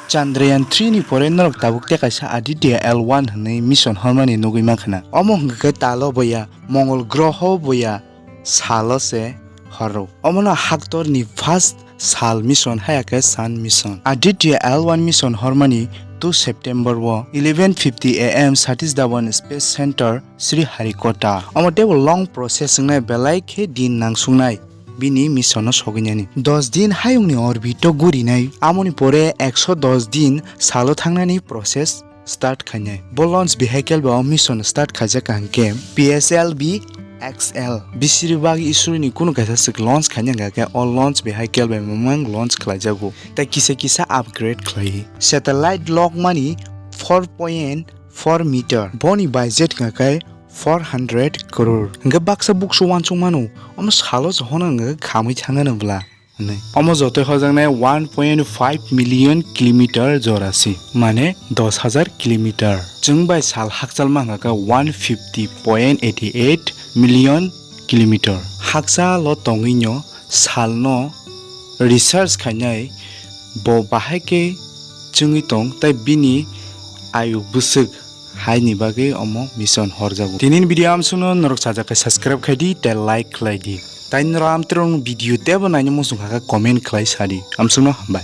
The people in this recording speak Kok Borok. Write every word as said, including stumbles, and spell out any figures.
Chandrayaan three ni pore norok tabuk tei kaisa Aditya L one hwnwi mission hormani nugwi mankha na. Omo hwnkha khe talo boya, Mongol groho boya, salo se horro. Omono haktorni first sal mission haya khe sun mission. Aditya L one mission hormani two September o eleven fifty A M Satish Dhawan Space Center, Sriharikota. Omo teibo long process wngnai, belai khe din nangsungnai bini mission o sogwinani. Dos din hayungni orbit o gurinai, amoni pore ekso dos din salo thangnani process start khainai. Bo launch vehicle bai o mission start khaijak hwnkhe P S L V X L. Bisiri bagwi Isroni kunu kaisa swk launch khaina hwnkha khe o launch vehicle bai mamang launch khlaijago, tei kisa kisa upgrade khlaiwi. Satellite logmani four point four meter. Boni budget hwnkha khe four hundred crore. Hwnkhe baksa buksu uansukmano, omo salo se hono hwnkha khe khamwi thangano bwla hwnwi. Omo jotoi hojaknai one point five million kilometer jora si, mane dos hajar kilometer. Chwng bai sal hakchalma hwnkha khe one fifty point eighty eight million kilometer. Hakchalo tongwino salno research khainai bo bahai khe chwngwi tong tei bini ayuk bwswk haini bagwi omo mission horjago. Tinini video amsukno norok sajak khe subscribe khai di tei like khlai di. Tai norok amtwrwng video teibo naina muchung kha khe comment khlai sa di. Amsukno hambai.